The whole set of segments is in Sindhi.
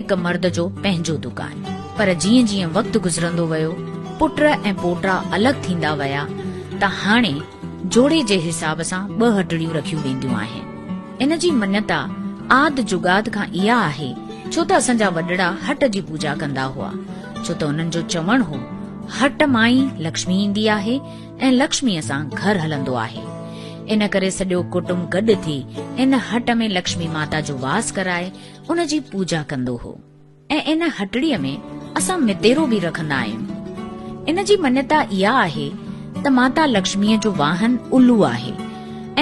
هڪ مرد جو پنهنجو دڪان. پر جيئن جيئن وقت گذرندو ويو، پٽ ۽ پوٽا الڳ ٿيندا ويا ته هاڻي جوڙي جي حساب سان ٻه هٽڙيون رکيون وينديون آهن. ان جي مڃتا آد جڳاد کان اها آهي ڇو ته اسان جا وڏڙا هٽ جي پوڄا ڪندا هئا، ڇو ته انهن جو چوڻ هو هٽ مان ئي لڪشمي ايندي آهي ۽ لڪشميء سان گهر هلندو آهي. ان ڪري سڄو ڪٽنب گڏ ٿي ان هٽ ۾ لڪشمي ماتا جو واس ڪرائي ان جي پوڄا ڪندو هو ۽ ان هٽڙيء ۾ اسان متيرو به رکندا آهيون. ان جي مڃتا اها آهي ته ماتا لڪشميء جو واهن الو آهي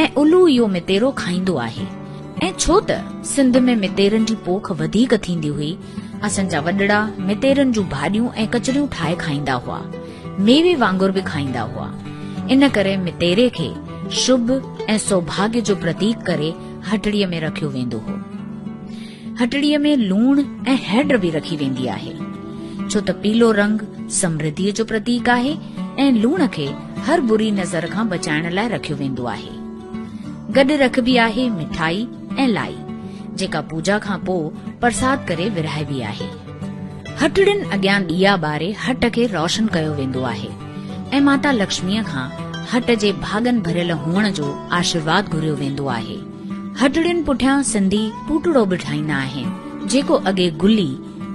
۽ الو اهو متيرو کائيندو آهي ۽ ڇو ته سنڌ ۾ متيرن جي پوک وڌيڪ ٿيندي هئي، اسان جا وڏڙا متيرن جون ڀاڄيون ۽ ڪچريون ٺاهي کائيندا هئا. ميوي وانگر به کائيندا هئا. ان ڪري متيري کي شڀ ۽ سوڀاڳ جو پرتيڪ ڪري هٽڙيء ۾ رکيو ويندو هو. هٽڙيء ۾ لوڻ ۽ هيڊ به رکي ويندي آهي، ڇو ته پيلو رنگ سمرڌيء جو پرتيڪ آهي ۽ لوڻ کي هر بري نظر کان بچائڻ لاء رکيو ويندو آهي. گڏ رکبي آهي مٺائي ۽ لائي، جيڪا پوڄا کان پوء پرساد ڪري ورهائبي آهي. هٽڙين اڳيان ڏيئا ٻاري هٽ کي روشن ڪيو ويندو آهي ۽ ماتا لڪشميء کان هٽ جي ڀاڳن ڀريل هئڻ جو آشيرواد گهريو ويندو آهي. هٽڙين پٺيان سنڌي پوٽڙو به ٺاهيندا آهن، جيڪو اڳي گلي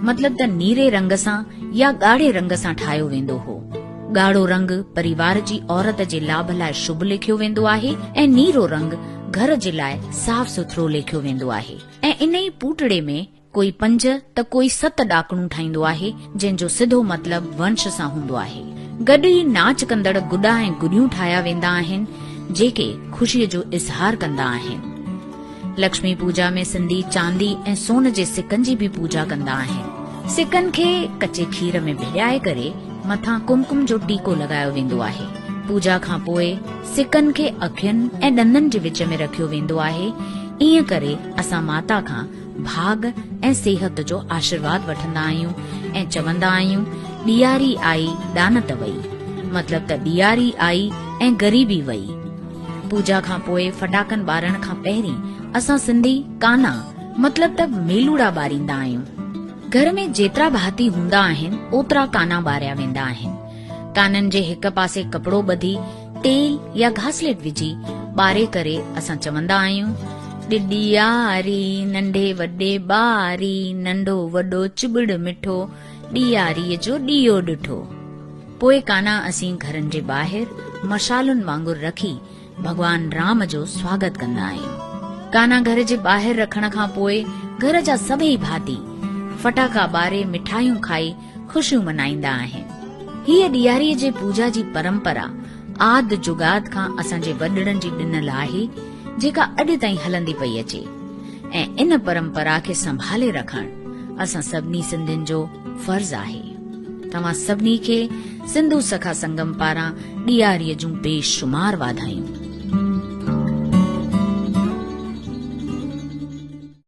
مطلب ته نيري رنگ سان يا ڳاڙهي رنگ سان ٺاهيو ويندو هو. ڳاڙهو رنگ پريوار جي عورت جي لاڀ لاء شڀ ليکيو ويندو آهي ۽ نيرو رنگ گهر جي لاء صاف سٿرو ليکيو ويندو آهي ۽ انهي پوٽڙي ۾ ڪوئي پنج ته ڪوئي ست ڏاڪڻون ٺاهيندو آهي، جنهن جو سڌو مطلب ونش سان هوندو آهي. گڏ ئي ناچ ڪندڙ گڏا ۽ گڏيون ٺاهيا ويندا آهن، جيڪي خوشيء جو اظهار ڪندا آهن. لڪشمي پوڄا ۾ سنڌي چاندي ۽ سون جي سڪن جي به پوڄا ڪندا آهن. سڪن کي ڪچي کير ۾ ڀڄائي ڪري مٿان ڪمڪم جو ٽيڪو لڳايو ويندو آهي. پوڄا کان پوء سڪن کي اکين ۽ ڏندن جي وچ ۾ رکيو ويندو آهي، ائين ڪري اسان ماتا کان ڀاڳ ۽ صحت جو آشيرواد وٺندا آهيون ۽ چوندا آهيون ڏياري آئي ڏانت وئي مطلب ته ڏياري آئي ۽ غريبي وئي. پوڄا کان پوء ڦٽاڪن ٻارڻ کان پهرين اسان سنڌي ڪانا مطلب ته ميلوڙا ٻاريندا آهيون. گهر ۾ جيترا ڀاتي هوندا آهن اوترا ڪانا ٻاريا ويندا آهن. ڪانن جي هڪ پاسي ڪپڙو ٻڌي تيل يا گهاسليٽ وجهي ٻاري ڪري اسان چوندا آهيون، ڏياري ننڍي وڏي ٻاري، ننڍو وڏو چٻڙ مٺو، ڏياريء جو ڏيئو ڏٺو. پوء ڪانا اسين گهرن جي ٻاهر مشعالن وانگر رکي ڀڳوان رام جو سواگت ڪندا آهيون. ڪانا گهر جي ٻاهر رکڻ کان پوء گهر جا سڀئي ڀاتي ڦٽاڪا ٻاري مٺايون کائي خوشيون منائيندا آهن. هيء ڏياريء جي پوڄا جي پرمپرا آد جڳاد کان اسان جي وڏڙن جي ڏنل آهي، جيڪا اڄ تائين هلندي پئي اچي ۽ ان پرمپرا کي سنڀالي رکڻ اسان سڀني سنڌين جو فرض آهي. توهان سڀني کي سنڌو سکا سنگم پاران ڏياريء جون بيشمار واڌايون.